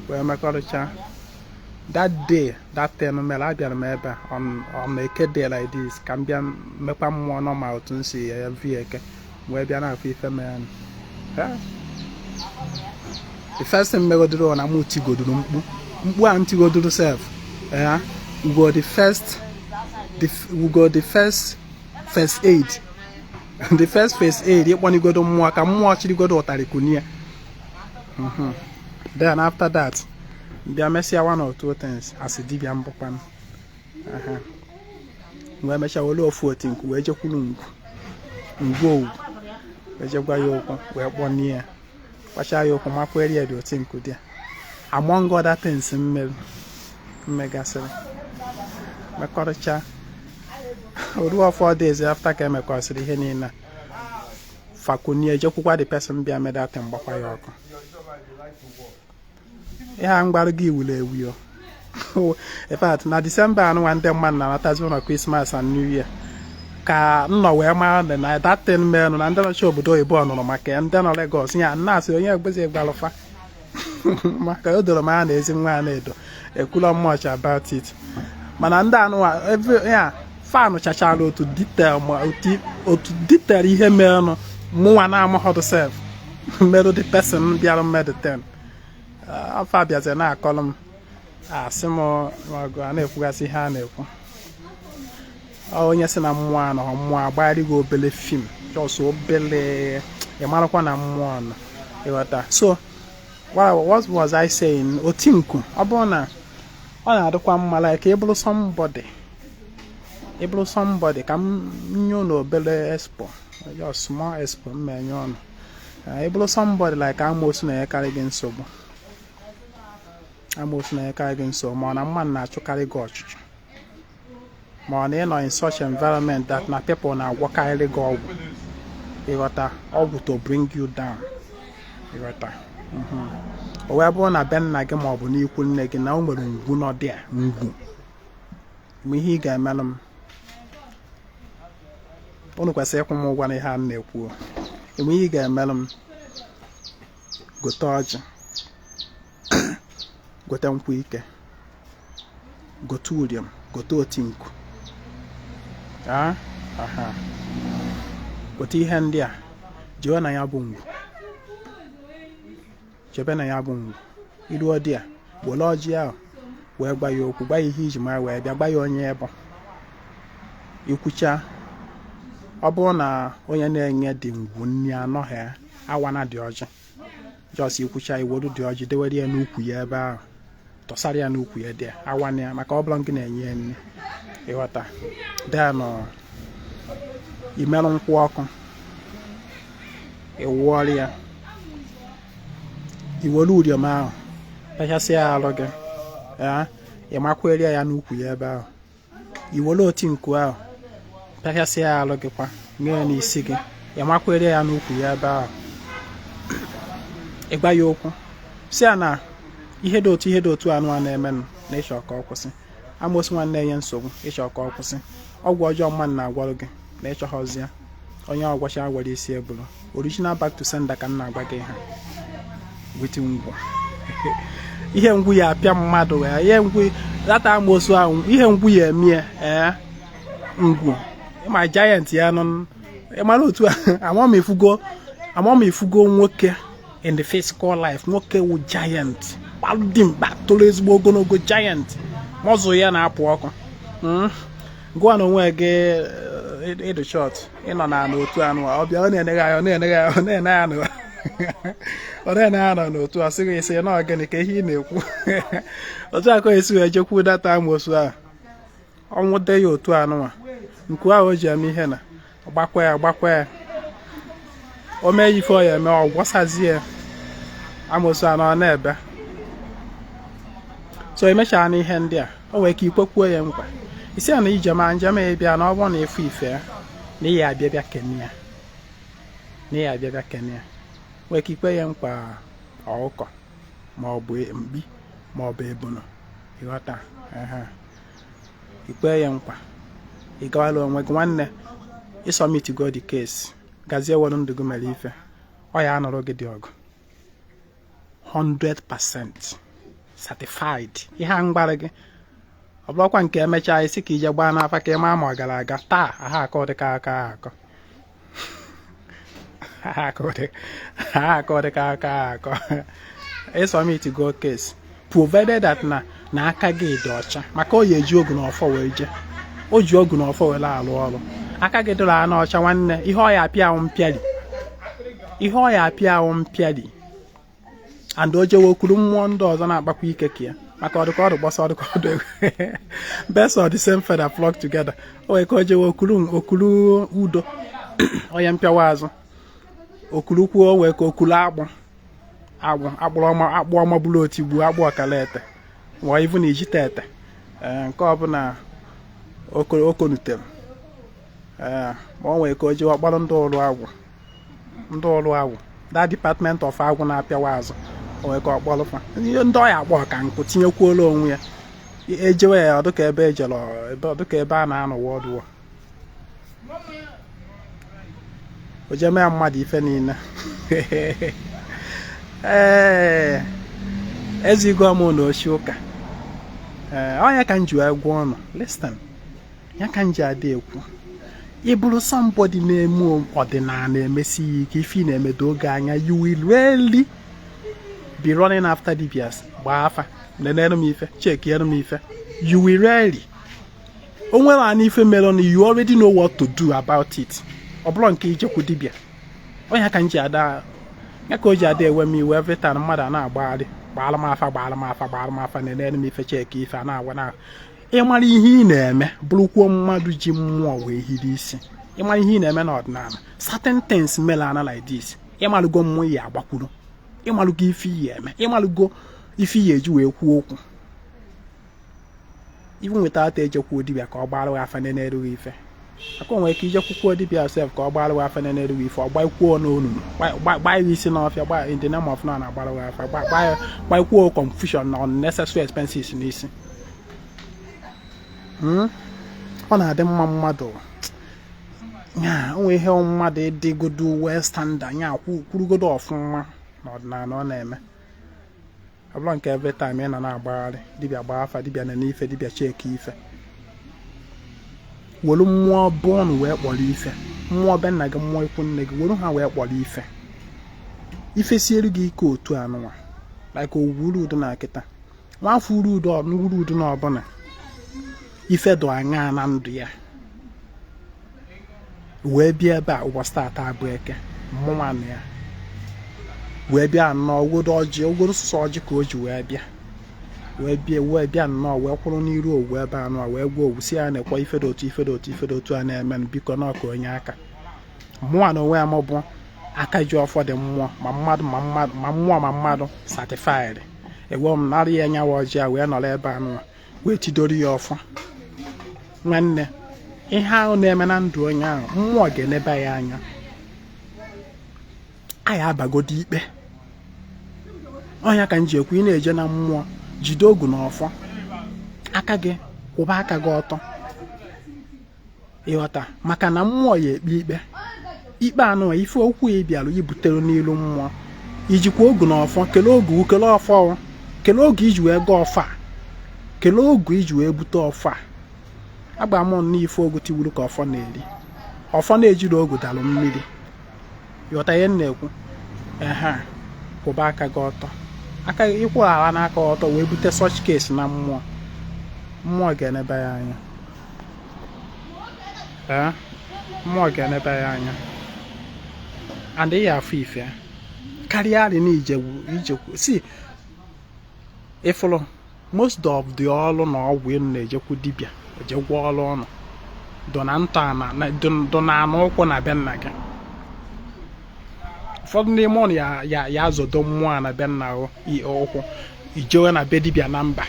wee mekọrịcha. That day that thing mere, abịara m ebe a on eke day like this ka m bịa mekwa mmụọ nọ, ma otu m si every eke wee bịa na-afụ ife mere. The first thing megodoro na mụ tigodoro mkpu, mkpu a m tigodoro sef, eh, we go the first first aid, the first first aid, ịkpọnigodo mmụọ ka mmụọ chirigodo ụtarị kunie. Then after that, bịa mesịa one or two things as dibịa mbụkwanụ wee mechaa were ofu otinku wee jekwuru ngwu ngwu owu, wee jegwa ya okwu, wee kpọnie ya, kpachaa ya okwu, makwere ya dị otinku dị, among other things mmerụ mmegasịrị. Mekọrịcha o ruo 4 days after ka emekọsịrị ihe niile, fakunie jekwukwa the person bịa mee that thing, gbakwa ya ọkụ. Ihe a mgbarụ gị wuru ewu o. In fact, na Disemba anụnwa ndị mmadụ na-anatazi ụlọ Christmas and New Year ka m nọ wee mara na that thing merenụ na ndị nọchi obodo oyibo nụrụ maka ya, ndị nọ Lagos ya nna-asị onye egbezi gbalụfa, maka o doro m anya na ezi nwa a na-edo ekwula much about it. Mana ndị anụnwa ya fanụ chachara otu detail, ma otu detail ihe merenụ mụnwa na-amaghọdụ sef merụ the person bịara mmadụ 10 afọ abịazi na-akọlụ m, asị m ọgụ a na-ekwugasị ihe a na-ekwu. Onye sị na mmụọ anọ, mmụọ agbagharị gị obele film, just obele, ị marakwa na mmụọ nọ, ịghọta? So what was I saying? Oti nku, ọ bụrụ na ọ na-adịkwa mma, like ịbụrụ somebody, ịbụrụ somebody, ka m nye unu obere expo, just small expo m enye ọnụ. Ịbụrụ somebody like amoosu na-enyekarị gị nsogbu, amoosu na-enyekarị gị nsogbu, ma ọ na mmadụ na-achụkarị gị ọchụchụ, ma ọ na ị nọ in such environment that na people na-agwọkarịrị gị ọgwụ, ịghọta, ọgwụ to bring you down, ịghọta? O wee bụrụ na be nna gị ma ọ bụ n'ikwu nne gị na o nwere ngwu nọ dị a ngwu ma ihe ị ga-emelụ m, unu kwesịrị ịkwụ m ụgwọ n'ihe a m na-ekwu. Enwe ihe ị ga-emelụ m: gote ọjị, gote nkwụ ike, gote uriom, gote oti nku, aha, gote ihe ndị a, jee na ya bụ ngwu, chebe na ya bụ ngwu. Iruo dị a, were ọjị ahụ wee gwa ya okwu, gwa ya ihe iji mara wee bịa, gwa ya onye bụ ikwucha. Ọ bụrụ na onye na-enye dị ngwu nni anọghị ya, awana dị ọjị, just ikwucha, iweru dị ọjị dewere ya n'ukwu ya ebe ahụ, tọsara ya n'ukwu ya dị ya, awana ya, maka ọ bụrụ gị na-enye ya nri, ịghọta? Denụ imerụ nkwụ ọkụ, ịwụọrọ ya, iwere uriom ahụ pechasịa ya arụ gị ya, ịmakwere ya n'ukwu ya ebe ahụ, iwere oti nku ahụ pịachasịa ya arụ gị kwa, nye ya n'isi gị, ịmakwere ya n'ukwu ya ebe ahụ, ịgwa ya okwu, si ya na ihe dị otu, ihe dị otu anụ a na-emenụ na ịchọ ka ọ kwụsị, amosu nwanne enye nsogbu, ịchọ ka ọ kwụsị, ọgwụ ọjọọ mmadụ na-agwọrọ gị na ịchọghọzi ya, onye ọgwọcha gwara isi ebulu. Original back to sender ka m na-agwa gị ha with ngwu. Ihe ngwu ya apịa mmadụ wee ihe ngwu data amosu ahụ, ihe ngwu ya emie. Ee, ngwu ịma giant ya nọ, ịmara otu a amam ifugo nwoke in the physical life, nwoke wụ giant, gbalụ dimkpa, toro ezigbo ogologo, giant, mọzụ ya na-apụ ọkụ. Gụọ na onwe gị ịdụ short, ịnọ na n'otu anụ ọ bịa, ọ na-eneghe anya, ọ na-eneghe anya, ọ na-ene anya, ọ na-ene anya n'otu a, sị gị isi na gịnị ka ihe ị na-ekwu? Otu a ka esi wee jekwu data amosu ahụ, ọnwụ de ya otu anụnwa nku ahụ o ji eme ihe na gbakwa ya, gbakwa ya, o mee ife ọ ya eme, ọ gwọsazie amosu anọ ọ na-ebe. So emechaa na ihe ndị a, o nwere ike ikwekwuo ya nkwa, isi ya na ije ma njem ya bịa, na ọ bụrụ na ịfụ ife ya na ị ya abịa bịa kene ya, na ị ya abịa bịa kene ya. Nwere ike ikwe ya nkwa ọkụkọ ma ọ bụ mkpi ma ọ bụ ebunu, ịghọta? Ehe, ikwe ya nkwa, ị gawala onwe gị. Nwanne, ị submit go the case, gazie were ndụ gị mere ife ọ ya anọrọ gị dị ọgụ 100% certified. Ihe a mgbara gị, ọ bụrụkwa nke emechaa isi ka ije gbaa n'afa ka ị maa ma ọ gara aga taa, aha akọ dịka aka akọ, aha akọ dịka aka akọ. Ị submit go case, provided that na aka gị dị ọcha, maka o ya eji ogu na ọfọ wee jee, o ji ogu na ọfọ were arụ ọrụ. Aka gị dịrị anụ ọcha, nwanne, ihe ọ ya apịa ahụ mpịali, ihe ọ ya apịa ahụ mpịali, and o jewe okwuru mmụọ ndị ọzọ na-akpakwa ike ka ya, maka ọdụka ọdụ gbasa ọdụka ọdụ egwu, birds of the same feather flock together. O nwere ka o jewe okuru okuru udo onye mpịawa azụ, okuru kwuo, o nwee ka okuru agbụ agbụ akpụrụ ọma, akpụ ọma bụrụ otigbu, agbụ ọkala ete, ma ivu na ijite ete. Ee, nke ọbụla Okonutere ee, ma o nwere ka o jewe kpọrọ ndị ọrụ agwụ, ndị ọrụ agwụ, that department of agwụ na-apịawa azụ. O nwere ka ọ kpọrọ fa ihe ndị ọya akpọ ka nkụ tinyekwuola onwe ya. Ejewe ya, ọ dịka ebe ejere, ebe ọ dịka ebe a na-anọ world war. O jee mee mmadụ ife niile. Ee, ezigo m na ochi ụka. Ee, onye ka m ji wee gwa ụnụ, listen, ya ka m ji adị ekwu, ị bụrụ somebody na-eme ọdịnala, emesi ya ike, ife ị na-emedo oge anya, you will really be running after dibias, gbaa afa, nenere m ife, chekiere m ife. You will rarely, o nwere ana ife mere na you already know what to do about it. Ọ bụrụ nke ijekwu dibia, onye ka m ji ada ya ka o ji ada ewe m iwe every time mmadụ a na-agbagharị, gbaara m afa, gbaara m afa, gbaara m afa, nenere m ife, cheki ife a na-agwa na ịmara ihe ị na-eme, bụrụkwuo mmadụ ji mmụọ wee hiri isi. Ịmara ihe ị na-eme n'ọdịnala, certain things mere ana like this, ịmalụgo mmụọ ya agbakwuru, ịmalụgo ife iyi eme, ịmalụgo ife iyi eji wee kwuo okwu, even without ejekwuo dibịa ka ọ gbara gị afa na-erughị ife aka. O nwere ike ijekwukwuo dibịa sef ka ọ gbara gị afa na-erughị ife, ọ gbakwuo n'onunu, gbaa isi n'ọfịa, gba in the name of na na-agbara gị afa, gbakwuo confusion na unnecessary expenses n'isi. Ọ na-adị mma mmadụ ya onwe ihe mmadụ ịdịgodo well standard ya kwurugodo ọfụma n'ọdịnala ọ na-eme. Ọ bụrụ nke every time ị nọ na-agbagharị dibịa, gbaa afa, dibịa na n'ife, dibịa cheki ife, welu mmụọ bụọnụ wee kpọrọ ife, mmụọ be nna gị, mmụọ ikwu nne gị, welu ha wee kpọrọ ife. Ife siere gị ike otu anụnwa, like owuru udo na akịta nwafọ uru udo n'uru udo na ọbụla ife dụ aṅaa na ndụ ya wee bịa ebe a ụbọchị tata abụ Eke, mmụnwa na ya wee bịa nnọọ ogodo ọjị, ogodo sụsọ ọjị ka o ji wee bịa, wee bịa, wee bịa nnọọ, wee kwụrụ n'iru owu ebe anụ a, wee gwa owu si ya na-ekwe ife dị otu, ife dị otu, ife dị otu a na-eme m, biko na ọka onye aka mmụọ na onwe ya m bụ aka ji ọfọ dị mmụọ ma mmadụ ma mmadụ ma mmụọ ma mmadụ certified ewe m nara ya nyawa ọjị a wee nọrọ ebe anụ a wee tidoro ya ọfọ. Nwanne, ihe ahụ na-eme na ndụ onye ahụ, mmụọ ga-eneba ya anya. Anyị abagodo ikpe ọnya ka m ji ekwu, ị na-eje na mmụọ, jide ogu na ọfọ aka gị, kwụba aka gị ọtọ, ịghọta? Maka na mmụọ ya ekpe ikpe, ikpe anụ ife okwu ya bịara ibutere n'ilu mmụọ. Ijikwa ogu na ọfọ, kelee ogu, kelee ọfọ, kelee ogu iji wee gaa ọfọ a, kelee ogu iji wee bute ọfọ a. Agba m n'ife ogu tiwuru ka ọfọ na-eri, ọfọ na-ejiri ogu dalụ mmiri. Ịghọta ihe m na-ekwu? Ehe, kwụba aka gị ọtọ, aka ịkwụrụ ala n'aka ọtọ wee bute such case na mmụọ, mmụọ ga-enebe ya anya. Ee, mmụọ ga-enebe ya anya and ị ya afụ ife karịa arị na ijegwu ijekwu si ịfụrụ. Most of the ọrụ na ọgwụ ị na-ejekwu dibịa ejegwu ọrụ ọnụ dụ na ntọ ana dụ na anụ ụkwụ na be nna gị. Ụfọdụ n'ime ụnụ ya ya ya azọdo mmụọ na be nna ụkwụ, ijewe na be dibịa na mba,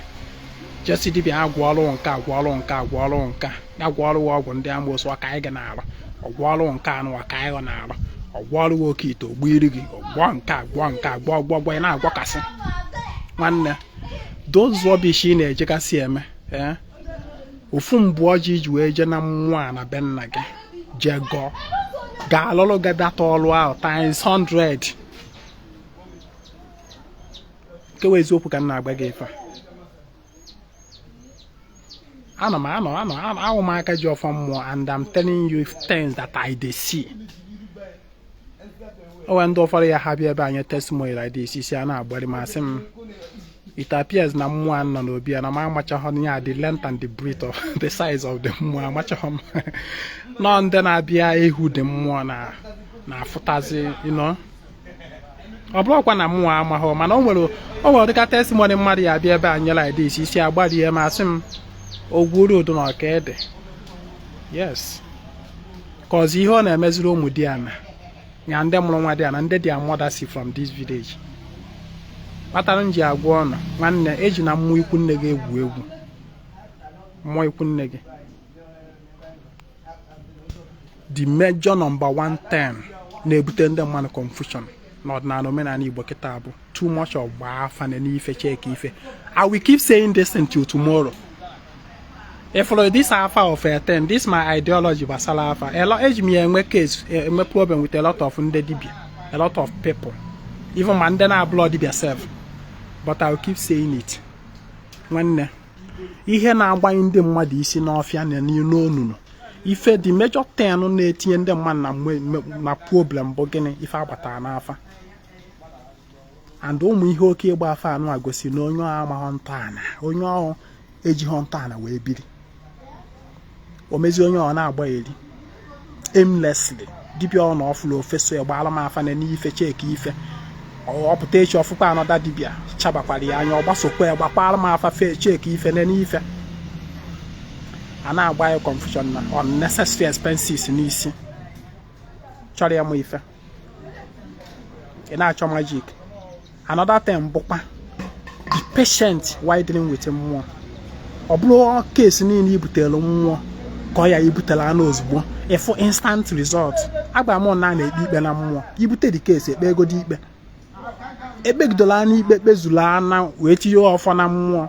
jesi dibịa ha gwọ ọrụ nke a, gwọ ọrụ nke a, gwọ ọrụ nke a, ya gwọ ọrụ ọgwụ ndị amoosu ọka anyị ga na-arụ, ọgwọ ọrụ nke anụ ọka anyị na-arụ, ọgwọ ọrụ oke ite ogbu iri gị, ọgwọ nke a, gwọ nke a, gwọ gwọ gwọ, ị na-agwọkasị. Nwanne, those rubbish ị na-ejegasị eme, ee, ofu mbụ ọjị iji wee jee na mmụọ a na be nna gị jee gọọ ga-alụrụ gị data ọrụ ahụ times 100. Kewa eziokwu ka m na-agba gị ife a. Ana m anọ anọ ahụ m aka ji ọfọ mmụọ and I'm telling you things that I dey see. O nwere ndị ụfọdụ ya ha bịa ebe anyị testimony like this, isi a na-agbari m, asị m it appears na mmụọ a nọ n'obi ya na m amachaghị ya, the length and the breadth of the size of the mmụọ amachaghị m nọ. Ndị na-abịa ihu dị mmụọ na na-afụtazi. Ọ bụrụkwa na mmụọ amaghị, mana o nwere dịka testimony mmadụ ya abịa ebe a nye like this, isi agbarie m, asị m ogwuru udo na ọka ede, yes, ka ọzọ ihe ọ na-emeziri ụmụ di ya na ya ndị mụrụ nwa dị ya na ndị their mother si from this village kpatara m ji agwa ọnụ. Nwanne, eji na mmụọ ikwu nne gị egwu egwu, mmụọ ikwu nne gị. The major number one thing na-ebute ndị mmadụ confusion n'ọdịnala omenala Igbo kịta bụ too much of gbaa afa na n'ife, check ife. I will keep saying this until tomorrow. If for this afa of a 10, this my ideology gbasara afa, a lot eji m ya enwe case, enwe problem with a lot of ndị dibia, a lot of people, even ma ndị na-abụlọ dibia sef, but I will keep saying it. Nwanne, ihe na-agbanye ndị mmadụ isi n'ọfịa na n'onunu ife, the major thing na-etinye ndị mmadụ na problem bụ gịnị? Ife agbatara n'afa and ụmụ ihe oke ịgba afa anụ a gosi na onye ọhụ amaghọ ntọala, onye ọhụ ejighọ ntọala wee biri. O mezi onye ọ na-agba eri aimlessly. Dibịa ọ na ọfụlụ ofe so ya gbaala m afa na n'ife, check ife, ọ pụta echi ọfụkwa anọda dibịa chabakwara ya anya, ọ gbasokwa ya gbakwara m afa fe, check ife na n'ife. A na-agba ya confusion na unnecessary expenses n'isi. Chọrọ ya mụ ife ị na-achọ magic. Another thing bụkwa be patient while dealing with mmụọ. Ọ bụrụ case niile ibutere mmụọ ka ọ ya ibutere anụ ozugbo ịfụ instant result. Agba m na a na-ekpe ikpe na mmụọ. Ibute the case, ekpe egodi ikpe, ekpegidola anya ikpe, kpezuru ana wee tinye ọfọ na mmụọ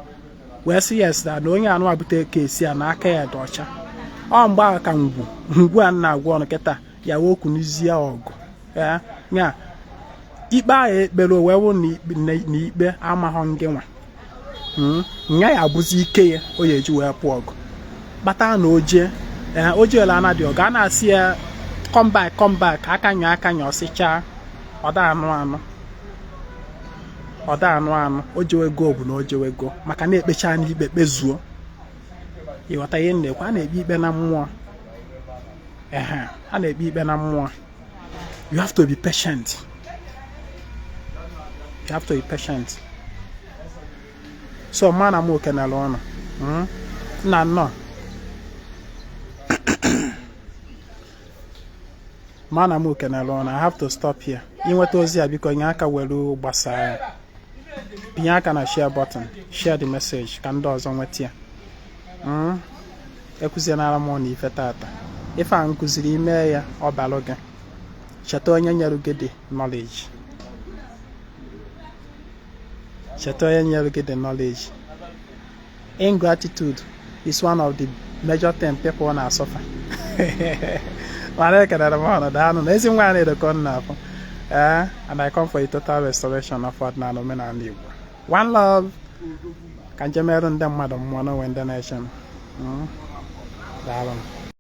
wee sị yes, na onye anụ abute case a na aka ya dị ọcha. Ọ mgbe ahụ ka ngwu ngwu a na-agwa ọnụ kịta ya wee okunizie ọgụ ya nya ikpe ahụ ekpere wee wụ na ikpe amaghọ ngị nwa nya ya abụzi ike ya o ya eji wee pụọ ọgụ kpata na oje ojeela ana dị ọgụ a na-asị ya come back, come back, aka nya aka nya ọsịchaa ọda anụ anụ ọda anụ anụ o jewego bụ na o jewego maka na ekpecha n'ikpe kpezuo. Ịghọta ihe m na-ekwu? A na-ekpe ikpe na mmụọ. Ehe, a na-ekpe ikpe na mmụọ. You have to be patient, you have to be patient. So mma na m okenala ọnụ nna nnọọ ma na m okenala ọnụ. I have to stop here. Inweta ozi a, biko nye aka were gbasaa ya, pinye aka na share button, share the message ka ndị ọzọ nweta ya. Ekụzienara m na ife tata, ife a nkụziri ime ya, ọ balụ gị. Cheta onye nyere gị the knowledge, cheta onye nyere gị the knowledge. Ingratitude is one of the major thing people na-asuffer. Mana ekelere m ọnọdụ anụ na ezi nwa na-edokọ nna afọ ee, and I come for a total restoration of ọdịnala omenala Igbo. One love. Ka njem eru ndị mmadụ mmụọ n'onwe ndị na-eche m. Daalụ.